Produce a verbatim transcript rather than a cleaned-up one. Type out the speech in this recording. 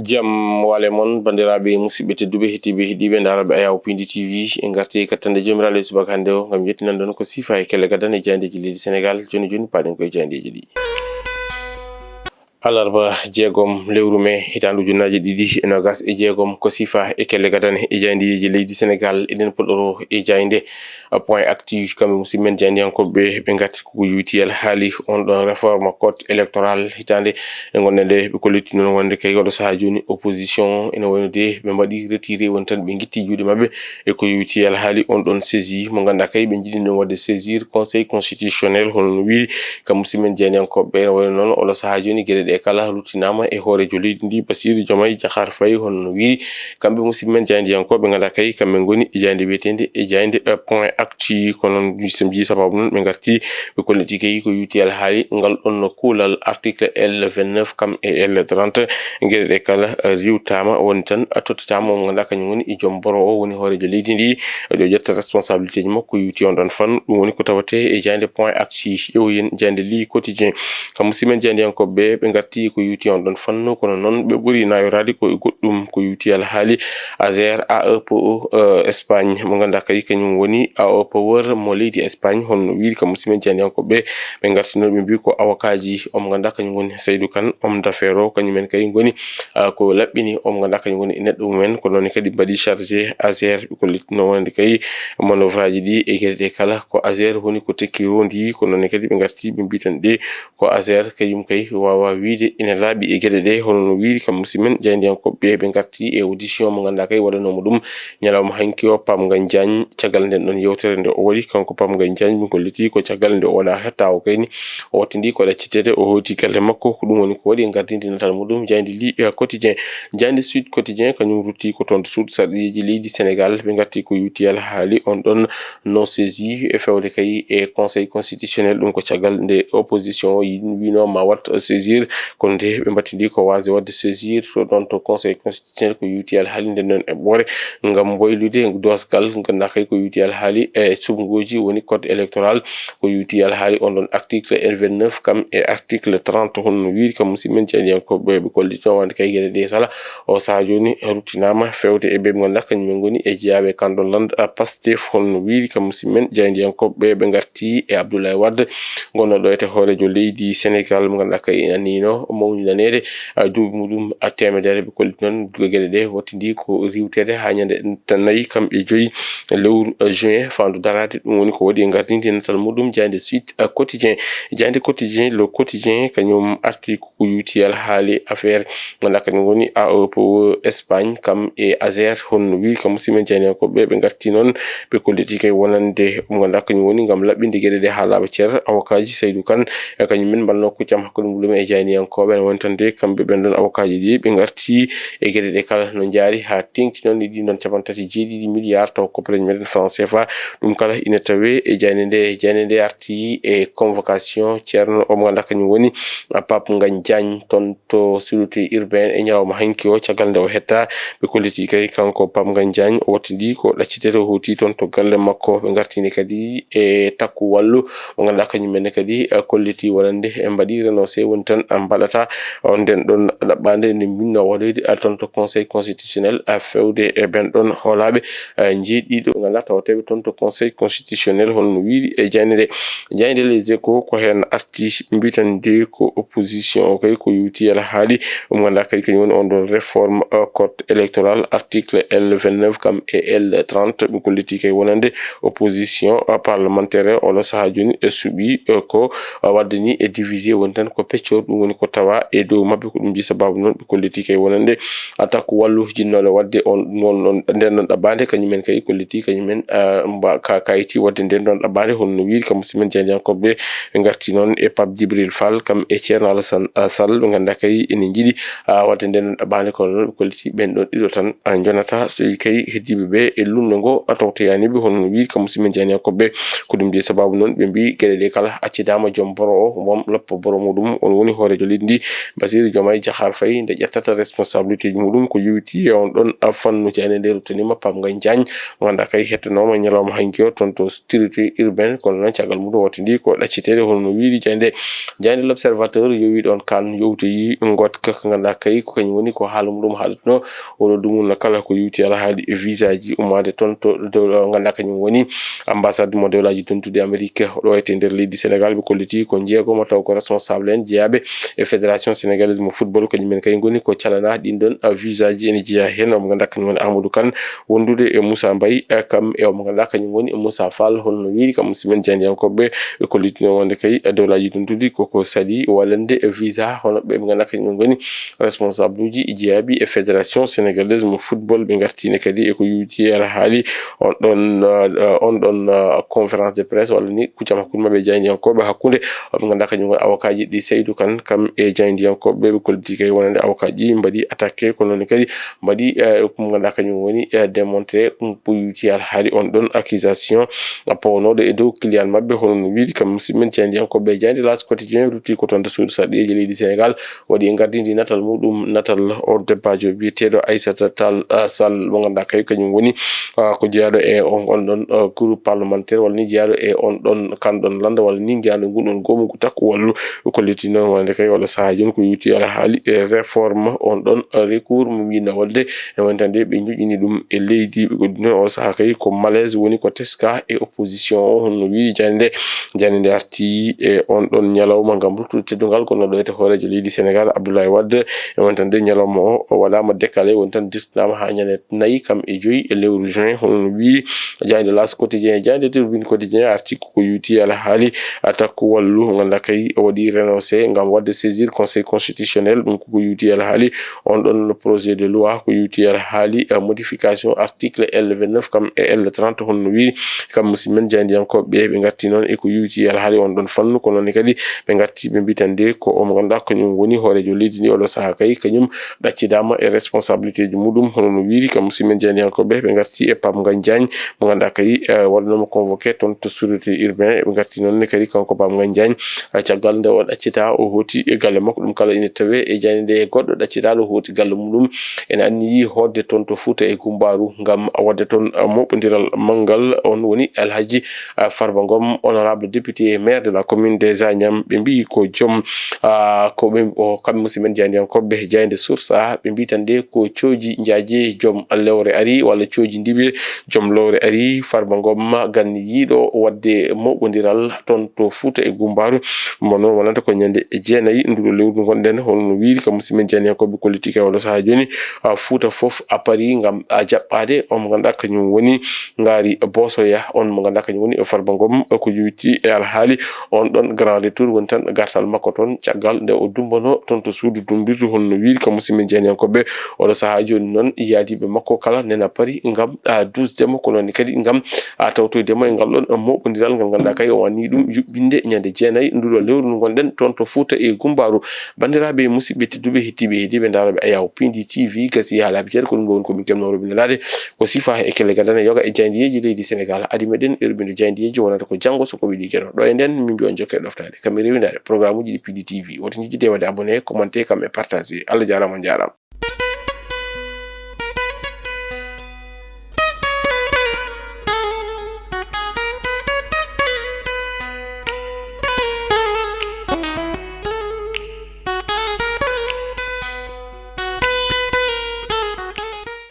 Jam wale mon, banndiraaɓe musidɓe tedduɓe, heɗiiɓe, heɗiiɓe ndaarooɓe Ayaw Pindi T V. En ngarti e kattande Joomiraaɗo e subaka hannde o, ngam yettinan ɗon ko siifa e kelle gadane e jaayndeeji leydi Senegaal. Jooni jooni, paaɗen koye jaayndeeji ɗi. Alarba jeegom lewru mee, hitaande ujunnaaje ɗiɗi e noogas e jeegom, ko siifa e kelle gadane e jaayndeeji leydi Senegaal. Eɗen puɗɗoro e jaaynde Point Actu, kamɓe musidɓe men jaayndiyankooɓe, ɓe ngarti ko U T L haali on ɗon réforme code électoral hitaande e ngonɗen nde. Ɓe kolliti noon wonde kay oɗo sahaa jooni, opposition ene wayno de ɓe mbaɗi retiré, woni tan ɓe ngitti juuɗe maɓɓe e ko U T L haali on ɗon saisie mo ngannduɗaa kay ɓe njiɗi ɗum waɗde saisir Conseil constitutionnel, hono no wiiri kam musidɓe men jaayndiyankooɓe. Ene wayno noon oɗo sahaa jooni geɗe ɗe kala ruttinaama e hooreejo leydi ndi, Bassirou Diomaye Diakhar Faye, hono no wiiri kamɓe musidɓe men jaayndiyankooɓe, ngannduɗaa kay kamɓe ngoni e jaaynde wiyeteende e jaaynde, eh, Point Actu. Ko noon, so mbii sababu noon ɓe ngarti, ɓe kolliti kay ko U T L haali ngal ɗon no kuulal, article L vingt-neuf kam e L trente. Geɗe ɗe kala, eh, riiwtaama, woni tan, eh, tottitaama mo ngannduɗaa kañum woni e joom boro o, woni hooreejo leydi ndi, eh, yo ƴetta responsabilité ji makko, yuuti on ɗon fannu. Ɗum woni ko tawetee e jaaynde Point Actu. Ƴeewoyen jaaynde Le Quotidien. Kam musidɓe men jaayndiyankooɓe ɓe, ɓe ngarti ko yuuti on ɗon fannu, kono noon ɓe ɓuri nayoraade ko e goɗɗum ko U T L haali, ASER, A E P E, eh, Espagne, mo ngannduɗaa kay kañum woni A E P E wor mo leydi Espagne, hono no wiiri kam musidɓe men jaayndiyankooɓe ɓe. Ɓe ngarti noon ɓe mbii ko awokaaji, omo ngannduɗaa kañum woni Saydou Kane, homme d'affaires o, kañum en kay ngoni, ah, ko laɓɓini, omo ngannduɗaa kañum woni neɗɗo mum en. Ko noon kadi mbaɗi chargé ASER, ɓe kollitno wonande kay manœuvre aji ɗi e geɗe ɗe kala ko ASER woni ko tekki rondi. Ko noon kadi ɓe ngarti ɓe mbii tan ɗe ko ASER kañum kay waawa wiyde ina laaɓi e geɗe ɗe, hono no wiiri kam musidɓe men jaayndiyankooɓe ɓe. Ɓe ngarti e audition mo ngannduɗaa kay waɗanoomo ɗum ñalawma hanki o, Pape Ngagne Diagne. Caggal nden ɗon yewtere nde o waɗi, kanko Pape Ngagne Diagne, min kolliti ko caggal nde o waɗa hetta o kayni, o wattindi ko ɗaccitede, o hooti galle makko. Ko ɗum woni ko waɗi e gardinde natal muɗum jaaynde Le Quotidien. Jaaynde Sud Quotidien kañum rutti ko toon suudu sarɗiiji leydi Senegaal, ɓe ngarti ko U T L haali on ɗon non saisie e fewde kay e Conseil constitutionnel. Ɗum ko caggal nde opposition o yi-, wino ma wat saisir, kono nde ɓe mbattindi ko waasde waɗde saisir to ɗon to Conseil constitutionnel, ko U T L haali nden ɗon eɓɓoore ngam waylude doosgal. Ngannduɗaa kay ko U T L haali e suɓngooji woni code électoral, ko U T L haali on ɗon article L vingt-neuf kam e article trente, hono no wiiri kam musidɓe men jaayndiyankooɓe ɓe kollitno wonande kay geɗe ɗe sala. O sahaa jooni ruttinaama fewde e ɓe ɓe ngannduɗaa kañum en ngoni e jeyaaɓe kan ɗon land, ah, Pastef, hono no wiiri kam musidɓe men jaayndiyankooɓe ɓe ngarti e Abdoulaye Wade, gonnoɗo ete hooreejo leydi Senegaal, mo ngannduɗaa kay ina niino mawninaneede, ah, duuɓi muɗum, ah, teemedere. Ɓe kolliti noon geɗe ɗe wattindi ko riiwtede haa ñande tan nayi kam e joyi lewru, eh, juin, faandu daraade. Ɗum woni ko waɗi e gardinde natal muɗum jaaynde Sud, eh, Quotidien. Jaaynde Quotidien, Le Quotidien, kañum arti ko U T L haali affaire, ngannduɗaa kañum woni A E P E Espagne kam e ASER, hono no wiiri kam musidɓe men jaayndiyankooɓe ɓe. Ɓe ngarti noon, ɓe kolliti kay wonande mo ngannduɗaa kañum woni ngam laɓɓinde geɗe ɗe haa laaɓa cer, awokaaji Saydou Kane, eh, kañum men mbalno ko jam hakkunde muɗum e jaayndiyankooɓe. Ene woni tan de kamɓe ɓen ɗon awokaaji ɗi ɓe ngarti e geɗe ɗe kala no njaari haa teŋti noon e ɗin ɗon cappanɗe tati e jeeɗiɗi milliards taw koppareeji meɗen franc C F A. Ɗum kala ina tawe e jaaynde nde. Jaaynde nde arti e convocation ceerno o mo ngannduɗaa kañum woni, ah, Pape Ngagne Diagne toon to sûreté urbaine e ñalawma hanki o, caggal nde o hetta. Ɓe kolliti kay kanko Pape Ngagne Diagne o wattindi ko ɗaccitede, o hooti toon to galle makko. Ɓe ngartini kadi e Takku Wallu mo ngannduɗaa kañum en kadi, eh, kolliti wonande en mbaɗi renoncé, woni tan en mbaɗata on nden ɗon ɗaɓɓaande nde mbinno waɗoyde, eh, toon to Conseil constitutionnel, eh, fewde e ɓen ɗon hoolaaɓe, eh, njeeɗiɗo ngannduɗaa tawateeɓe toon to Conseil constitutionnel, hono no wiiri e jaaynde nde. Jaaynde Les Échos ko heen arti, mbitan de ko opposition o kay ko U T L haali, mo ngannduɗaa kadi kañum woni on ɗon réforme, eh, code électoral, article L vingt-neuf kam e L trente. Ɓe kolliti kay wonande opposition, eh, parlementaire o, oɗo sahaa jooni e suɓi, eh, ko, eh, waɗde ni e divisé, woni tan ko peccor, ɗum woni ko tawa e dow maɓɓe. Ko ɗum ji sababu noon ɓe kolliti kay wonande Takku Wallu jinnooɗo waɗde on, on, on, nden ɗon ɗaɓɓaande, kañum en kay kolliti kañum en, eh, mba-, ka, kayiti waɗde nden ɗon ɗaɓɓaande, hono no wiiri kam musidɓe men jaayndiyankooɓe ɓe. Ɓe ngarti noon e Pape Djibril Fall kam e Thierno Alassane, eh, Sall, ɓe ngannduɗaa kay ene njiɗi, ah, waɗde nden ɗon ɗaɓɓaande, kono noon ɓe kolliti ɓen ɗon ɗiɗo tan, ah, njonata so tawi kay heddiiɓe ɓe e lunndo ngo, ah, taw teyaani ɓe, hono no wiiri kam musidɓe men jaayndiyankooɓe ɓe. Ko ɗum de sababu noon ɓe mbii geɗe ɗe kala accidaama joom boro o, mo loppa boro muɗum, on woni hoore leydi ndi, Bassirou Diomaye Diakhar Faye, nde ƴettata responsabilité ji muɗum ko yowiti e on ɗon fannu. Jaaynde nde ruttanima Pape Ngagne Diagne, mo ganduɗa kay hettanooma ñalawma hanki o toon to sécurité urbaine, kono noon caggal muɗum watti ndi ko ɗacciteede, hono no wiiri jaaynde. Jaaynde L'Observateur yowi ɗon kan yowtoyi ngotka, ko ganduɗa kay ko kañum woni ko haala muɗum haalatuno oɗo dumunna kala ko yowiti alhaali e visa ji ummaade toon to, to, ganduɗa kañum woni ambassade mo dewlaji dentuɗi Amérique ɗo e nder leydi Sénégal. Ɓe kolliti ko jeegomo taw ko responsable en jeeyaɓe e Fédération Sénégalaise mo football, kañum en kay ngoni ko calana ɗin ɗon, ah, visa ji ene jeeya heen. Omo ganduɗa kañum woni Amadou Kane, wondude e Moussa Mbaye, eh, kam e omo ganduɗa kañum woni Moussa Fall. Hono no wiiri kam musidɓe men jaayndiyankoɓe, ɓe kollitino wonde kay, eh, dewlaji dentuɗi koko sali walande visa hono ɓe ɓe ganduɗa kañum ngoni responsable uji jeeyaɓi e Fédération Sénégalaise mo football. Ɓe gartine kadi e ko yowiti e alhaali on ɗon, eh, on ɗon, eh, conférence de presse walla ni kuccam hakkunde maɓɓe e jaayndiyankoɓe hakkunde oɓe ganduɗa kañum woni avocat ji ɗi Seydou Kane kam e jaayndiyankoɓe ɓe kolliti kay wonande avocat ji mbaɗi attaqué, kono noon kadi mbaɗi, eh, ko ganduɗa kañum woni, eh, démontré, um, ko yowiti alhaali on ɗon accusation pawanooɗo e dow client maɓɓe. Hono no wiiri kam musidɓe men jaayndiyankoɓe e jaaynde L'As Quotidien rutti ko toon to suudu sarɗiyeeji leydi Sénégal, waɗi e gardindi natal muɗum, natal on debbajo biyeteeɗo Aissata Tall, ah, Sall, mo ganduɗa kay kañum woni, ah, ko jeyaɗo e on, on ɗon, ah, groupe parlementaire walla ni jeyaɗo e on ɗon kan ɗon landa walla ni jeyaɗo ngun ɗon goomu ngu takku wallu. Kolliti noon wonande kay oɗo sahaa jooni ko yowiti alhaali e réforme on ɗon, ah, recours mo mbinna walde e wonande ɓe joƴƴini ɗum e leydi. Ɓe kolliti noon o sahaa kay ko malaise woni ko teska e opposition o, hono no wiiri jaaynde nde. Jaaynde nde arti e on ɗon ñalawma ngam ruttude teddungal, kono ɗo e hooreejo leydi Sénégal Abdoulaye Wade, e won tan nde ñalawma o, o waɗama décalé, won tan dirtinama ha ñande nayi kam e joyi e lewru juin, hono no wiiri jaaynde L'As Quotidien. Jaaynde Tribune Quotidien arti ko yowiti alhaali takku wallu, ganduɗa kay o waɗi renoncé ngam wadde saisir Conseil constitutionnel. Ɗum koko yowiti alhaali on ɗon projet de loi, ko yowiti alhaali, eh, modification article L vingt-neuf kam e L trente, hono no wiiri kam musidɓe men jaayndiyankoɓe ɓe. Ɓe gatti noon e ko yowiti alhaali on ɗon fannu, kono noon kadi ɓe gatti ɓe mbi tan nde ko omo ganduɗa kañum woni hooreejo leydi ndi oɗo sahaa kay kañum ɗaccidama e responsabilité ji muɗum, hono no wiiri kam musidɓe men jaayndiyankoɓe. Ɓe gatti e Pape Ngagne Diagne mo ganduɗa kay, eh, waɗanoma convoqué toon to sûreté urbain. Ɓe gatti noon ne kadi kanko Pape Ngagne Diagne, eh, caggal nde o ɗaccita o hooti e galle makko, ɗum kala ina tawe e jaaynde nde. Goɗɗo ɗaccitaɗo hooti galle muɗum ene anniyi hootde toon to Fouta e Gumbaaru ngam waɗde toon, ah, moɓondiral manngal. On woni Alhaji, ah, Farba Ngom, honorable député et maire de la commune des Agnam. Ɓe mbiyi ko joom, ah, ko ɓe, o, kamɓe musidɓe men jaayndiyankoɓe jaaynde Source A, ɓe mbiyi tan nde ko cooji njaaje joom lewre ari walla cooji ndiwe joom lowre ari. Farba Ngom ganni yiiɗo waɗde moɓondiral toon to Fouta e Gumbaaru. Mo noon wonata ko ñande jeenayi nduɗo lewru ndu ngonɗen, hono no wiiri kam musidɓe men jaayndiyankoɓe kolliti kay oɗo sahaa jooni, ah, Fouta fof a pari ngam, ah, jaɓɓaade on mo ganduɗa kañum woni ngaari Boosoya, on mo ganduɗa kañum woni Farba Ngom, ko yowiti e alhaali on ɗon grand retour woni tan gartal makko toon caggal nde o dumbano toon to suudu dumbirdu, hono no wiiri kam musidɓe men jaayndiyankoɓe oɗo sahaa jooni. Noon yaadiiɓe makko kala nena pari ngam, ah, duusde mo, kono noon kadi ngam, ah, tawtoyde mo e ngal ɗon moɓondiral ngal ganduɗa kay o anni ɗum yuɓɓinde ñande jeenayi nduɗo lewru ndu ngonɗen toon to Fouta e Gumbaaru. Bandiraɓe musidɓe tedduɓe hettiɓe heediɓe ndaroɓe Ayaw Pindi T V gasi ha laabi jeetati, ko ɗum ɗo woni ko min keɓno rubinde laade ko sifa e kelle gadane yoga e jaayndiyeeji leydi Sénégal. Adi meɗen e rubinde jaayndiyeeji wonata ko janngo so ko weeli geno. Ɗo e nden min mbi on jokke ɗoftaade kam e rewindaade programme uji ɗi Pindi T V. Woto njejjide waɗde abonné, commenté kam e partagé. Allah jaaraama, on jaaraama.